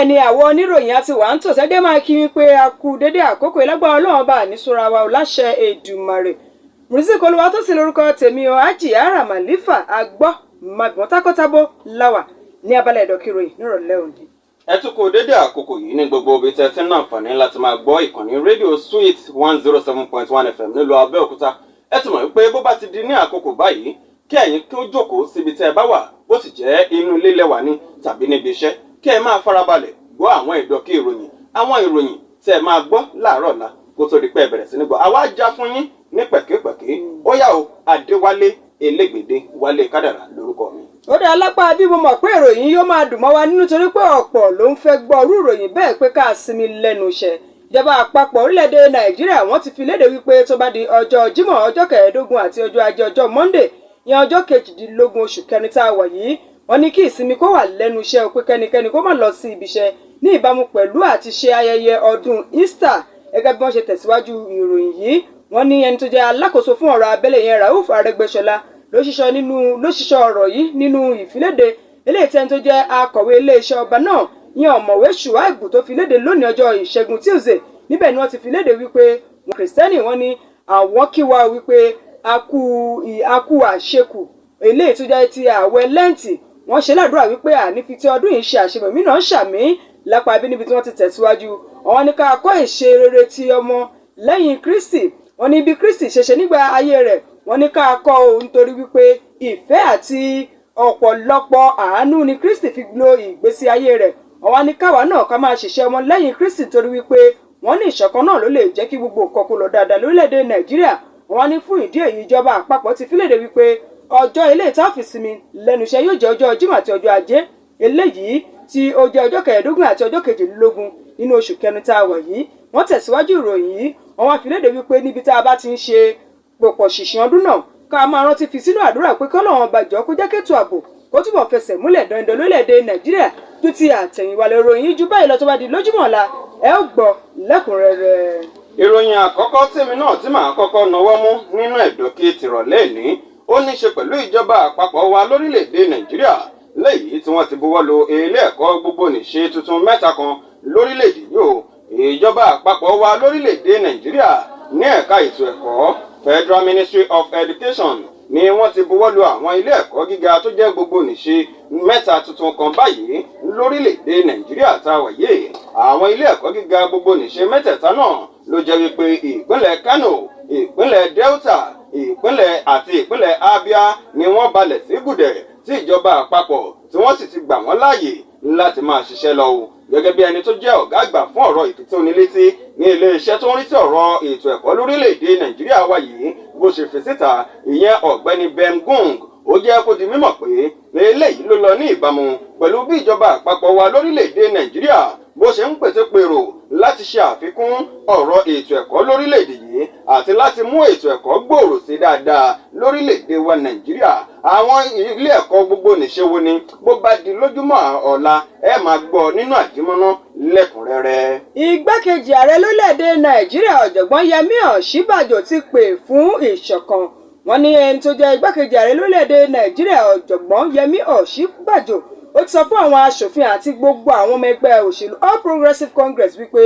Bẹ́ẹ̀ ni, àwọn oníròyìn àti wà ń tò sẹ́dẹ̀ máa kí wípé a kú dédé àkókò ìlágbára. Ọlọ́run bá níṣúra wa ò láṣẹ Èdùmàrè. Mùsùlùmí olúwa tó sì lórúkọ tèmi o, Ajíyára Màlífà àgbọ̀ màgbọ́n tákọ́tábó láwà ní abala ìdọ̀kìròyìn nírọ̀lẹ́ òní. Ẹ tún kú dédé àkókò yìí ní gbogbo ibi tẹ́ ti ń láǹfààní láti máa gbọ́ ìkànnì rédíò Sweet 107.1 FM nílùú Abẹ́òkúta. Ẹ ti mọ̀ wípé bó bá ti di ní àkókò báyìí, kí ẹ̀yin kí ó jókòó síbi tẹ́ ẹ bá wà, bó sì jẹ́ inú ilé lẹ́wà ní tàbí níbi iṣẹ́, kí ẹ máa farabalẹ̀ gbọ́ àwọn ìdọ̀kí ìròyìn, àwọn ìròyìn tẹ́ ẹ máa gbọ́ láàárọ̀ ọ̀la kó tó di pé ẹ bẹ̀rẹ̀ sí ní gbọ́. Àwa já fún yín ní pẹ̀kípẹ̀kí. Ó yá o, Adéwálé Elégbèdé Wálé Kádàrá lórúkọ mi. Ó dá lápá bí mo mọ̀ pé ìròyìn yóò máa dùn mọ́ wa nínú, torí pé ọ̀pọ̀ ló ń fẹ́ gbọ́ irú ìròyìn bẹ́ẹ̀ pé ká sinmi lẹ́nu iṣẹ́. Ìjọba àpapọ̀ orílẹ̀-èdè Nàìjíríà, wọ́n ti fi léde wípé tó bá di ọjọ́ Jímọ̀ ọjọ́ 15 àti ọjọ́ Ajé, ọjọ́ Monday ìyẹn, ọjọ́ 18 oṣù kẹrin tá a wà yìí, wọ́n ní kí ìsinmi kó wà lẹ́nu iṣẹ́ o, pé kẹ́nikẹ́ni kó má lọ sí ibi iṣẹ́ ní ìbámu pẹ̀lú àti ṣe ayẹyẹ ọdún Easter. Gẹ́gẹ́ bí wọ́n ṣe tẹ̀síwájú ìròyìn yìí, wọ́n ní ẹni tó jẹ́ alákòóso fún ọ̀rọ̀ abẹ́lé yẹn, Rauf Arẹ́gbẹ́ṣọlá, ló ṣíṣọ ọ̀rọ̀ yìí nínú ìfiléde eléyìí tí ẹni tó jẹ́ akọ̀wé iléeṣẹ́ ọba náà ìyẹn, Ọ̀mọ̀wé Shuaibu, tó fi léde lónìí ọjọ́ Ìṣẹ́gun Tuesday. Níbẹ̀ ni wọ́n ti fi léde wípé wọn Kìrìsìtẹ́nì, wọ́n ní àwọn kí wa wípé a kú àṣekù eléyìí tó jẹ́ ti ààwẹ̀ Lẹ́ǹtì. Wọ́n ṣe ládùúrà wípé àní fi ti ọdún yìí ṣe àṣemọ̀ mí náà ṣàmì lápá bí níbi tí wọ́n ti tẹ̀síwájú. Àwọn ní ká kọ́ ìṣe rere ti ọmọ lẹ́yìn Kristi. Wọ́n ní bí Kristi ṣe ṣe nígbà ayé rẹ̀, wọ́n ní ká kọ́ o, nítorí wípé ìfẹ́ àti ọ̀pọ̀lọpọ̀ àánú ni Kristi fi lo ìgbésí ayé rẹ̀. Àwọn ní káwa náà ká máa ṣiṣẹ́ ọmọ lẹ́yìn Kristi, torí wípé wọ́n ní ìṣọ̀kan náà ló lè jẹ́ kí gbogbo nǹkan kó lọ dáadáa lórílẹ̀‐èdè Nàìjíríà. Wọ́n ní fún ìdí èyí, ìjọba àpapọ̀ ti fi léde wípé ọjọ́ ilé ìta fi sinmi lẹ́nu iṣẹ́ yóò jẹ́ ọjọ́ Jímọ̀ àti ọjọ́ Ajé eléyìí tí ó jẹ́ ọjọ́ 15 àti ọjọ́ 22 nínú oṣù kẹrin tá a wà yìí. Wọ́n tẹ̀síwájú ìròyìn yìí, wọ́n wá fi léde wípé níbi tá a bá ti ń ṣe pòpọ̀ ṣìṣìn ọdún náà, ká máa rántí fi sínú àdúrà pé kọ́lọ́run ọba jọ̀ọ́ kó jẹ́ kétò ààbò kó túbọ̀ fẹsẹ̀ múlẹ̀ dandan lórílẹ̀‐èdè Nàìjíríà ju ti àtẹ̀yìnwá lọ. Ìròyìn ju báyìí lọ, tó bá di lójúmọ́ ọ̀la, ẹ ó gbọ́ lẹ́kùnrẹ́rẹ́. Ìròyìn àkọ́kọ́ tèmi náà tí màá kọ́kọ́ nawọ́ mú nínú ẹ̀dọ́kí tìrọ̀lẹ́ ní, ó ní ṣe pẹ̀lú ìjọba àpapọ̀ wa lórílẹ̀‐èdè Nàìjíríà léyìí tí wọ́n ti buwọ́ lu ilé ẹ̀kọ́ gbogbo nìṣe tuntun mẹ́ta kan lórílẹ̀‐èdè yìí o. Ìjọba àpapọ̀ wa lórílẹ̀‐èdè Nàìjíríà ní ẹ̀ka ètò ẹ̀kọ́, Federal Ministry of Education, ni wọ́n ti buwọ́ lu àwọn ilé ẹ̀kọ́ gíga tó jẹ́ gbogbo nìṣe mẹ́ta tuntun kan báyìí lórílẹ̀‐èdè Nàìjíríà tá a wà yìí. Àwọn ilé ẹ̀kọ́ gíga gbogbo nìṣe mẹ́tẹ̀ẹ̀ta náà ló jẹ́ wípé ìpínlẹ̀ Kano, ìpínlẹ̀ Delta, ìpínlẹ̀ àti ìpínlẹ̀ Abia ni wọ́n balẹ̀ sí gùdẹ̀, tí ìjọba àpapọ̀ tí wọ́n sì ti gbà wọ́n láàyè láti máa ṣiṣẹ́ lọ o. Gẹ́gẹ́ bí ẹni tó jẹ́ ọ̀gá àgbà fún ọ̀rọ̀ ìfitónilétí ní iléeṣẹ́ tó ń rí sí ọ̀rọ̀ ètò ẹ̀kọ́ lórílẹ̀‐èdè Nàìjíríà wa yìí bó ṣe fi síta, ìyẹn Ọ̀gbẹ́ni Ben Gung, ó jẹ́ kó di mímọ̀ pé eléyìí ló lọ ní ìbámu pẹ̀lú bí ìjọba àpapọ̀ wa lórílẹ̀‐èdè Nàìjíríà bó ṣe ń pètèpèrò láti ṣe àfikún ọ̀rọ̀ ètò ẹ̀kọ́ lórílẹ̀‐èdè yìí àti láti mú ètò ẹ̀kọ́ gbòòrò sí dáadáa lórílẹ̀‐èdè wa Nàìjíríà. Àwọn ilé ẹ̀kọ́ gbogbo nìṣe wo ni? Bó bá di lójúmọ́ ọ̀la, ẹ máa gbọ́ nínú àjímọ́ná lẹ́kùnrẹ́rẹ́. Igbákejì ààrẹ lórílẹ̀‐èdè Nàìjíríà, Ọ̀jọ̀gbọ́n Yẹmí Ọ̀ṣínbàjò, ti pè fún ìṣọ̀kan. Wọ́n ní ẹni tó jẹ́ igbákejì ààrẹ lórílẹ̀‐èdè Nàìjíríà, Ọ̀jọ̀gbọ́n Yẹmí Ọ̀ṣínbàjò, ó ti sọ fún àwọn aṣòfin àti gbogbo àwọn ọmọ ẹgbẹ́ òṣèlú All Progressives Congress wípé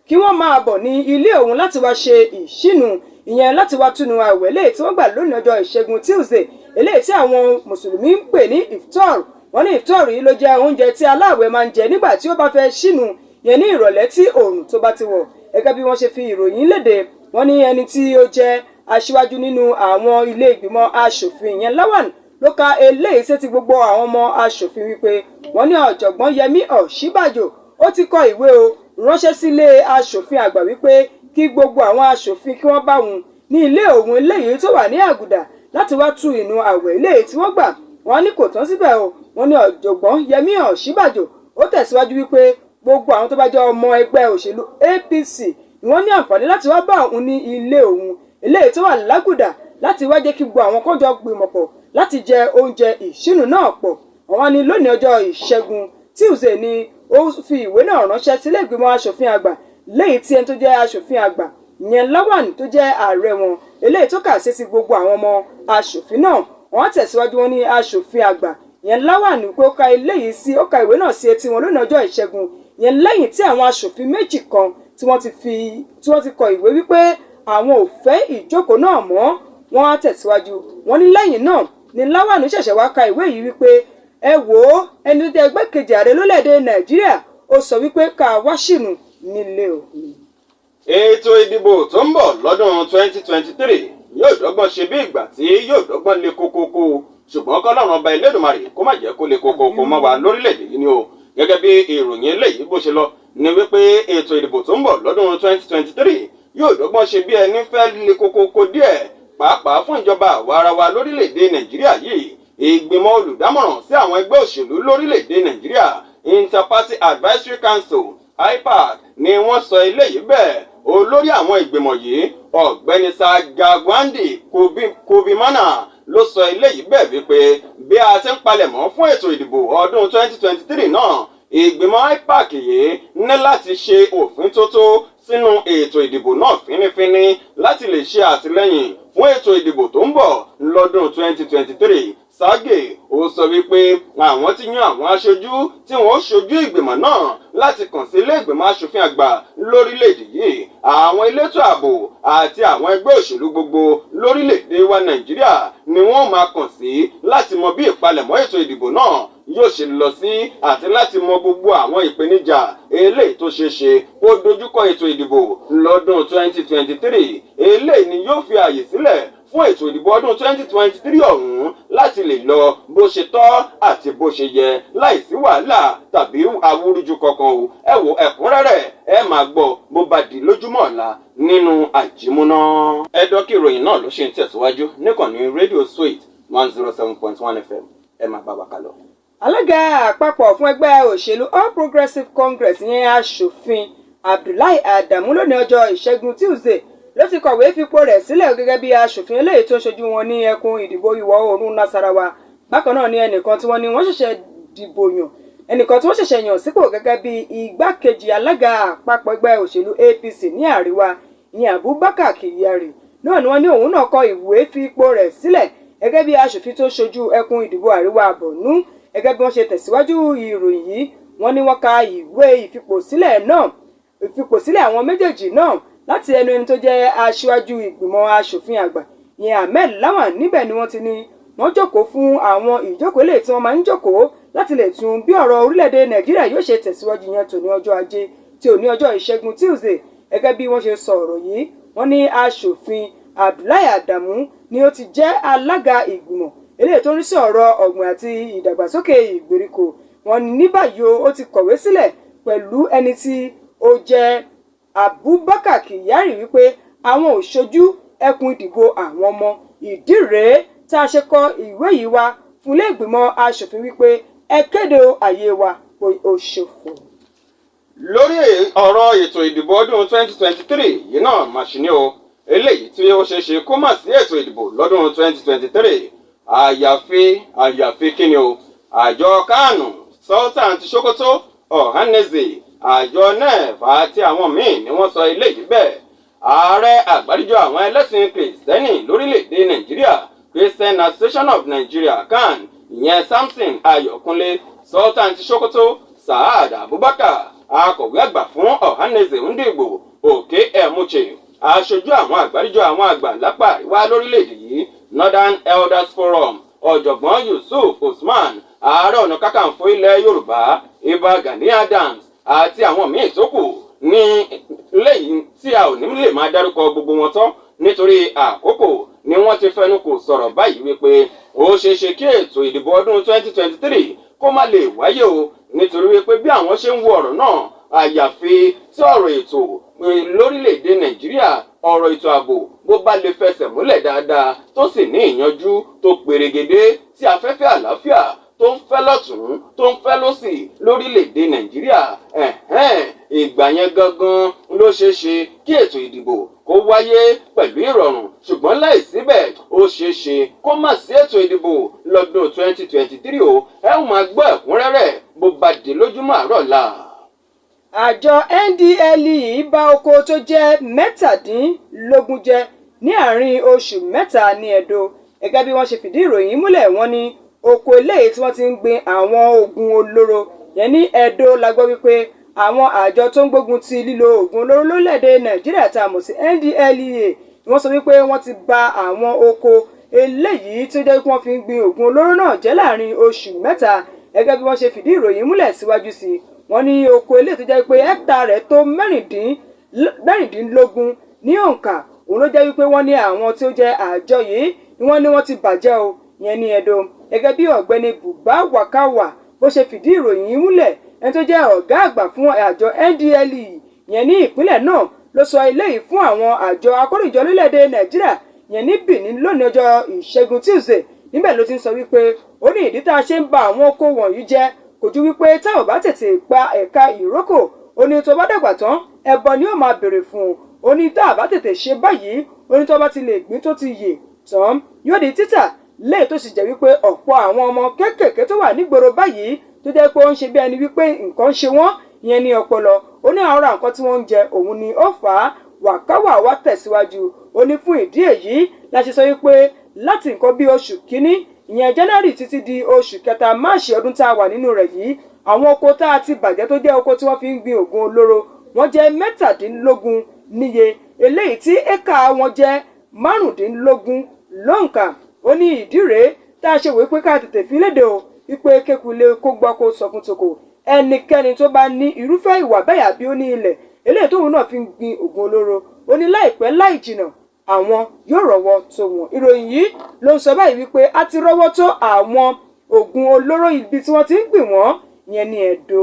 kí wọ́n máa bọ̀ ní ilé òun láti wá ṣe ìṣínu, ìyẹn láti wá túnu àwẹ̀ léyìí tí wọ́n gbà lónìí ọjọ́ Ìṣẹ́gun Tuesday, eléyìí tí àwọn mùsùlùmí ń pè ní iftar. Wọ́n ní iftar yìí ló jẹ́ oúnjẹ tí aláàwẹ̀ máa ń jẹ nígbà tí ó bá fẹ́ ṣínu yẹn ní ìrọ̀lẹ́ tí òòrùn tó bá ti wọ̀. Gẹ́gẹ́ bí wọ́n ṣe fi ìròyìn léde, wọ́n ní ẹni tí ó jẹ́ aṣíwájú nínú àwọn ilé ìgbìmọ̀ aṣòfin yẹn, Lawan, ló ka eléyìí sétí gbogbo àwọn ọmọ aṣòfin wípé wọ́n ní Ọ̀jọ̀gbọ́n Yẹmí Ọ̀ṣínbàjò ó ti kọ ìwé o ránṣẹ́ sílé aṣòfin àgbà wípé kí gbogbo àwọn aṣòfin kí wọ́n bá òun ní ilé òun eléyìí tó wà ní Àgùdà láti wá tú inú àwẹ̀ eléyìí tí wọ́n gbà. Wọ́n ní kò tán síbẹ̀ o. Wọ́n ní Ọ̀jọ̀gbọ́n Yẹmí Ọ̀ṣínbàjò ó tẹ̀síwájú wípé gbogbo àwọn tó bá jẹ́ ọmọ ẹgbẹ́ òṣèlú APC ni wọ́n ní àǹfààní láti wá bá òun ní ilé òun eléyìí tó wà lágùdà láti wá jẹ́ kí gbogbo àwọn kan jọ gbìmọ̀ pọ̀ láti jẹ oúnjẹ ìṣínú náà pọ̀. Wọ́n ní lónìí ọjọ́ Ìṣẹ́gun Tuesday ni ó fi ìwé náà ránṣẹ́ sílé ìgbìmọ̀ aṣòfin àgbà, léyìí tí ẹni tó jẹ́ aṣòfin àgbà ìyẹn Lawan tó jẹ́ ààrẹ wọn, eléyìí tó kà sí ti gbogbo àwọn ọmọ aṣòfin náà. Wọ́n tẹ̀síwájú, wọn ní aṣòfin àgbà ìyẹn Lawan pé ó ka eléyìí sí, ó ka ìwé náà sí etí wọn lónìí ọjọ́ Ìṣẹ́gun. Yẹn lẹ́yìn tí àwọn aṣòfin méjì kan tí wọ́n ti kọ ìwé wípé àwọn ò fẹ́ ìjókòó náà mọ́. Wọ́n á tẹ̀síwájú, wọ́n ní lẹ́yìn náà ni Lawan ṣẹ̀ṣẹ̀ wá ka ìwé yìí wípé, ẹ wò ó, ẹni tó jẹ́ igbákejì ààrẹ lórílẹ̀‐èdè Nàìjíríà, ó sọ wípé ká wá ṣìnù nílé òun. Ètò ìdìbò tó ń bọ̀ lọ́dún 2023 yóò dọ́gbọ́n ṣe bí ìgbà tí yóò dọ́gbọ́n le kókókó, ṣùgbọ́n kọ́lọ́run ọba Elédùmarè kó má jẹ́ kó le kókókó mọ́ wa lórílẹ̀‐èdè yìí ni o. Gẹ́gẹ́ bí ìròyìn eléyìí bó ṣe lọ ni wípé ètò ìdìbò tó ń bọ̀ lọ́dún 2023 yóò dọ́gbọ́n ṣe bí ẹni fẹ́ le kókókó díẹ̀, pàápàá fún ìjọba àwa-ara-wa lórílẹ̀‐èdè Nàìjíríà yìí. Ìgbìmọ̀ olùdámọ̀ràn sí àwọn ẹgbẹ́ òṣèlú lórílẹ̀‐èdè Nàìjíríà, Inter-Party Advisory Council, IPAC, ni wọ́n sọ eléyìí bẹ́ẹ̀. Olórí àwọn ìgbìmọ̀ yìí, Ọ̀gbẹ́ni Sagagwandi Kubimana, ló sọ eléyìí bẹ́ẹ̀ wípé bí a ti ń palẹ̀mọ́ fún ètò ìdìbò ọdún 2023 náà, ìgbìmọ̀ IPAC yìí ní láti ṣe òfin tó tó sínú ètò ìdìbò náà fínífíní láti lè ṣe àtìlẹ́yìn fún ètò ìdìbò tó ń bọ̀ lọ́dún 2023. Ságè ó sọ wípé àwọn ti yan àwọn aṣojú tí wọ́n ṣojú ìgbìmọ̀ náà láti kàn sí ilé ìgbìmọ̀ aṣòfin àgbà lórílẹ̀‐èdè yìí, àwọn elétò ààbò àti àwọn ẹgbẹ́ òṣèlú gbogbo lórílẹ̀‐èdè wa Nàìjíríà ni wọ́n máa kàn sí láti mọ bí ìpalẹ̀mọ́ ètò ìdìbò náà yóò ṣe lọ sí àti láti mọ gbogbo àwọn ìpèníjà eléyìí tó ṣeé ṣe kó dojúkọ ètò ìdìbò lọ́dún 2023. Eléyìí ni yóò fi ààyè sílẹ̀ fún ètò ìdìbò ọdún 2023 ọ̀hún láti lè lọ bó ṣe tọ́ àti bó ṣe yẹ, láìsí wàhálà tàbí awúrúju kankan o. Ẹ wo ẹ̀kúnrẹ́rẹ́, ẹ máa gbọ́ bó bá di lójúmọ́ ọ̀la nínú àjímúná. Ẹ̀dọ́kì ìròyìn náà ló ṣe ń tẹ̀síwájú níkànnì Rédíò Sweet 107.1 FM. Ẹ máa bá wa kálọ. Alága àpapọ̀ fún ẹgbẹ́ òṣèlú All Progressives Congress yẹn, Aṣòfin Abdullahi Adamu, lónìí ọjọ́ Ìṣẹ́gun Tuesday ló ti kọ̀wé fipò rẹ̀ sílẹ̀ gẹ́gẹ́ bí aṣòfin eléyìí tó ń ṣojú wọn ní ẹkùn ìdìbò Ìwọ̀ Oòrùn Nasarawa. Bákan náà ni ẹnìkan tí wọ́n ní wọ́n ṣẹ̀ṣẹ̀ dìbò yàn, ẹnìkan tí wọ́n ṣẹ̀ṣẹ̀ yàn sípò gẹ́gẹ́ bí igbákejì alága àpapọ̀ ẹgbẹ́ òṣèlú APC ní àríwá, ìyẹn Abubakar Kyari náà ni wọ́n ní òun náà kọ ìwé fipò rẹ̀ sílẹ̀ gẹ́gẹ́ bí aṣòfin tó ṣojú ẹkùn ìdìbò àríwá Borno. Gẹ́gẹ́ bí wọ́n ṣe tẹ̀síwájú ìròyìn yìí, wọ́n ní wọ́n ka ìwé ìfipòsílẹ̀ náà, ìfipòsílẹ̀ àwọn méjèèjì náà, láti ẹnu ẹni tó jẹ́ aṣíwájú ìgbìmọ̀ aṣòfin àgbà, ìyẹn Ahmed Lawan. Níbẹ̀ ni wọ́n ti ní wọ́n jókòó fún àwọn ìjókòó lè tí wọ́n máa ń jókòó láti lè tún bí ọ̀rọ̀ orílẹ̀-èdè Nàìjíríà yóò ṣe tẹ̀síwájú, yẹn tòní ọjọ́ Ajé tí òní ọjọ́ Ìṣẹ́gun Tuesday. Gẹ́gẹ́ bí wọ́n ṣe sọ ọ̀rọ̀ yìí, wọ́n ní Aṣòfin Abdullahi Adamu ni ó ti jẹ́ alága ìgbìmọ̀ eléyìí tó ń rí sí ọ̀rọ̀ ọ̀gbìn àti ìdàgbàsókè ìgbèríko. Wọ́n ní báyìí ó ti kọ̀wé sílẹ̀ pẹ̀lú ẹni tí ó jẹ́ Abubakar Kyari wípé àwọn ò ṣojú ẹkùn ìdìbò àwọn ọmọ. Ìdí rèé tá a ṣe kọ ìwé yìí wá fún ilé ìgbìmọ̀ aṣòfin wípé ẹ kéde àyè wa pé ó ṣòfò. Lórí ọ̀rọ̀ ètò ìdìbò ọdún 2023 yìí náà mà ṣì ní o, eléyìí tí ó ṣeé ṣe kó má sí ètò ìdìbò lọ́dún 2023, àyàfi kíni o, àjọ CAN, Sultan ti Sokoto, Ohanaeze, àjọ NEF àti àwọn míì ni wọ́n sọ eléyìí bẹ́ẹ̀. Ààrẹ àgbáríjọ àwọn ẹlẹ́sìn Kìrìsìtẹ́nì lórílẹ̀‐èdè Nàìjíríà, Christian Association of Nigeria, CAN, ìyẹn Samson Ayọ̀kúnlé, Sultan ti Sokoto Saad Abubakar, akọ̀wé àgbà fún Ohanaeze Ndigbo Òkè Ẹ̀múche, aṣojú àwọn àgbáríjọ àwọn àgbà lápá àríwá lórílẹ̀‐èdè yìí, Northern Elders Forum, Ọ̀jọ̀gbọ́n Yusuf Usman, Ààrẹ Ọ̀nà Kakanfò ilẹ̀ Yorùbá, Ìbà Gani Adams, àti àwọn míì tó kù ní lẹ́yìn tí a ò ní lè máa dárúkọ gbogbo wọn tán nítorí àkókò, ni wọ́n ti fẹnu kò sọ̀rọ̀ báyìí wípé ó ṣeé ṣe kí ètò ìdìbò ọdún 2023 kó má lè wáyé o, nítorí wípé bí àwọn ṣe ń wo ọ̀rọ̀ náà, àyàfi tí ọ̀rọ̀ ètò lórílẹ̀‐èdè Nàìjíríà, ọ̀rọ̀ ètò ààbò, bó bá lè fẹsẹ̀ múlẹ̀ dáadáa, tó sì ní ìyanjú tó perégedé, tí afẹ́fẹ́ àlàáfíà tó ń fẹ́ lọ́tún, tó ń fẹ́ lọ́sì lórílẹ̀‐èdè Nàìjíríà, ìgbà yẹn gangan ló ṣeé ṣe kí ètò ìdìbò kó wáyé pẹ̀lú ìrọ̀rùn. Ṣùgbọ́n láì síbẹ̀, ó ṣeé ṣe kó má sí ètò ìdìbò lọ́dún 2023 o. Ẹ ó máa gbọ́ ẹ̀kúnrẹ́rẹ́ bó bá dé lójúmọ́ àárọ̀ la. Àjọ NDLEA bá oko tó jẹ́ 17 jẹ́ ní àárín oṣù 3 ní Ẹdó. Gẹ́gẹ́ bí wọ́n ṣe fìdí ìròyìn múlẹ̀, wọ́n ní oko eléyìí tí wọ́n ti ń gbin àwọn oògùn olóró yẹn ní Ẹdó la gbọ́ wípé Àwọn àjọ tó ń gbógun ti lílo oògùn olóró lórílẹ̀‐èdè Nàìjíríà tá a mọ̀ sí NDLEA ni wọ́n sọ wípé wọ́n ti ba àwọn oko eléyìí tó jẹ́ pé wọ́n fi ń gbin oògùn olóró náà jẹ́ láàrin oṣù 3. Gẹ́gẹ́ bí wọ́n ṣe fìdí ìròyìn múlẹ̀ síwájú sí i, wọ́n ní oko eléyìí tó jẹ́ pé hẹ́kítà rẹ̀ tó 16 ní òǹkà, òun ló jẹ́ wípé wọ́n ní àwọn tí ó jẹ́ àjọ yìí ni wọ́n ní wọ́n ti bàjẹ́ o, ìyẹn ní Ẹdó. Gẹ́gẹ́ bí ọ̀gbẹ́ni Buba Wakawa bó ṣe fìdí ìròyìn yìí múlẹ̀, ẹni tó jẹ́ ọ̀gá àgbà fún àjọ NDLEA ìyẹn ní ìpínlẹ̀ náà ló sọ eléyìí fún àwọn àjọ akórìnjọ orílẹ̀-èdè Nàìjíríà ìyẹn ní Benin lónìí ọjọ́ Ìṣẹ́gun Tuesday. Níbẹ̀ ló ti ń sọ wípé ó ní ìdí tá a ṣe ń ba àwọn oko wọ̀nyí jẹ́ kò ju wípé tá ò bá tètè pa ẹ̀ka ìrókò, ó ní tó bá dàgbà tán ẹbọ ni ó máa béèrè fún un. Ó ní tá a bá tètè ṣe báyìí, ó ní tó bá ti lè gbìn tó ti yè tán yóò di títà, léè tó sì jẹ́ wípé ọ̀pọ̀ àwọn ọmọ kéékèèké tó wà nígboro báyìí tó jẹ́ pé ó ń ṣe bí ẹni wípé nǹkan ń ṣe wọ́n ìyẹn ní ọpọlọ, ó ní àwọn ra nǹkan tí wọ́n ń jẹ òun ni ó fà á. Wàkáwà wá tẹ̀síwájú, ó ní fún ìdí èyí la ṣe sọ wípé láti nǹkan bí oṣù kínní ìyẹn January títí di oṣù kẹta March ọdún tá a wà nínú rẹ̀ yìí, àwọn oko tá a ti bàjẹ́ tó jẹ́ oko tí wọ́n fi ń gbin oògùn olóró wọ́n jẹ́ 17 níye, eléyìí tí éka wọn jẹ́ 15 lóǹkà. Ó ní ìdí rèé tá a ṣe wòó pé ká tètè fi léde o wípé kékulé kó gbọ́ kó sọ fún toko, ẹnikẹ́ni tó bá ní irúfẹ́ ìwà bẹ́ẹ̀ àbí ó ní ilẹ̀ eléyìí tóun náà fi ń gbin oògùn olóró, ó ní láìpẹ́ láì jìnà àwọn yóò rọ́wọ́ tó wọn. Ìròyìn yìí ló ń sọ báyìí wípé a ti rọ́wọ́ tó àwọn oògùn olóró ibi tí wọ́n ti ń gbìn wọ́n ìyẹn ní Ẹdó.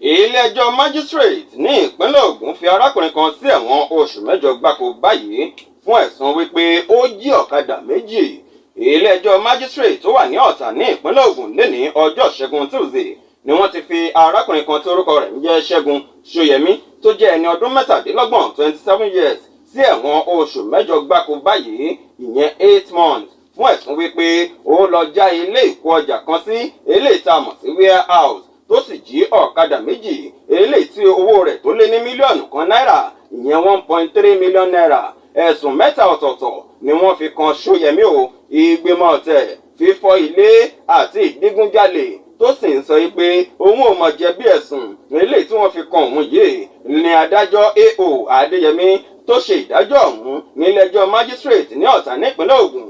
Ilé-ẹjọ́ magistrate ní ìpínlẹ̀ Ògùn fi arákùnrin kan sí ẹ̀wọ̀n oṣù 8 gbáko báyìí fún ẹ̀sùn wípé ó jí ọ̀kadà 2. Ilé-ẹjọ́ magistrate tó wà ní Ọ̀tà ní ìpínlẹ̀ Ògùn lẹ́ni ọjọ́ Ṣẹ́gun Tuesday ni wọ́n ti fi arákùnrin kan tí orúkọ rẹ̀ ń jẹ́ Ṣẹ́gun Ṣóyẹmí tó jẹ́ ẹni ọdún 27, 27 years, sí ẹ̀wọ̀n oṣù 8 gbáko báyìí, ìyẹn 8 months, fún ẹ̀sùn wípé ó lọ já ilé ìkó ọjà kan sí eléyìí tá a mọ̀ sí warehouse tó sì jí ọ̀kadà 2 eléyìí tí owó rẹ̀ tó lé ní 1 mílíọ̀nù náírà, ìyẹn 1.3 million naira. Ẹ̀sùn 3 ọ̀tọ̀ọ̀tọ̀ ni wọ́n fi kan Ṣóyẹmí o: ìgbìmọ̀ ọ̀tẹ̀, fífọ́ ilé àti ìdígunjalè, tó sì ń sọ pé òun ò mọ̀ jẹ̀bi ẹ̀sùn eléyìí tí wọ́n fi kan òun yìí. Ní adájọ́ A.O. Adéyẹmí tó ṣe ìdájọ́ ọ̀hún nílé-ẹjọ́ magistrate ní Ọ̀tà nípínlẹ̀ Ògùn,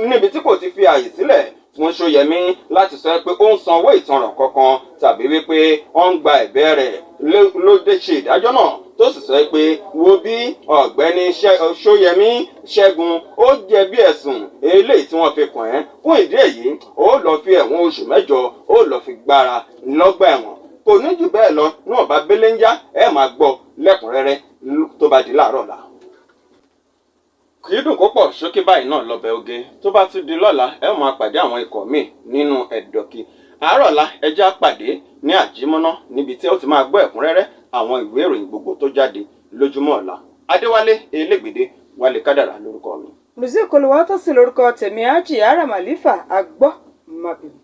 níbi tí kò ti fi ààyè sílẹ̀ fún Ṣóyẹmí láti sọ pé ó ń san owó ìtanràn kankan tàbí wípé ó ń gba ẹ̀bẹ̀ rẹ̀, ló dé ṣe ìdájọ́ náà, tó sì sọ pé wo bí ọ̀gbẹ́ni Ṣóyẹmí Ṣẹ́gun, ó jẹ̀bi ẹ̀sùn eléyìí tí wọ́n fi kàn ẹ́, fún ìdí èyí ó lọ fi ẹ̀wọ̀n oṣù 8 ó lọ fi gbára lọ́gbà ẹ̀wọ̀n. Kò ní jù bẹ́ẹ̀ lọ níwọ̀n bá belenja, ẹ máa gbọ́ lẹ́kùnrẹ́rẹ́ tó bá di láàárọ̀ ọ̀la. Kì í dùn kó pọ̀, ṣókí báyìí náà lọ́bẹ̀ oge. Tó bá tún di lọ́la, ẹ ó máa pàdé àwọn ikọ̀ míì nínú ẹ̀dọ̀kì àárọ̀ ọ̀la. Ẹ jẹ́ á pàdé ní àjímọ́ná níbi tí ó ti máa gbọ́ ẹ̀kúnrẹ́rẹ́ àwọn ìwé ìròyìn gbogbo tó jáde lójúmọ́ ọ̀la. Adéwálé Elégbèdé Wálé Kádàrá lórúkọ mi. Riziki Olùwàtòsí lórúkọ tèmi, Ájì Aramalifa àgbọ̀ mabìlì.